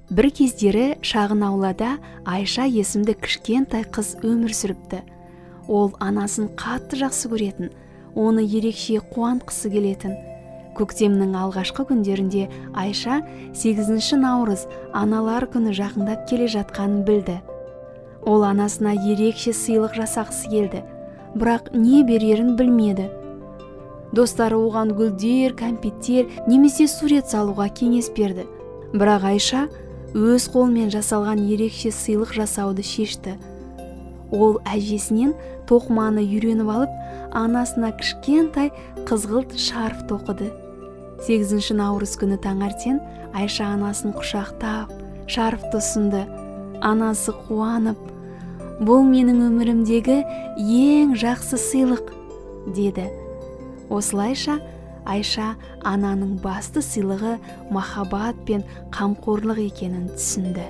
Бір кездері шағын аулада Айша есімді кішкентай қыз өмір сүріпті. Ол анасын қатты жақсы көретін, оны ерекше қуантқысы келетін. Көктемнің алғашқы күндерінде Айша 8 наурыз, Аналар күні жақындап келе жатқанын білді. Ол анасына ерекше сыйлық жасағысы келді, бірақ не берерін білмеді. Достары оған гүлдер, кәмпиттер немесе сурет салуға кеңес берді, бірақ Айша өз қолымен жасалған ерекше сыйлық жасауды шешті. Ол әжесінен тоқыманы үйреніп алып, анасына кішкентай қызғылт шарф тоқыды. 8 наурыз күні таңертең Айша анасын құшақтап, шарфты ұсынды. Анасы қуанып: «Бұл менің өмірімдегі ең жақсы сыйлық», – деді. Осылайша Айша ананың басты сыйлығы махаббат пен қамқорлық екенін түсінді.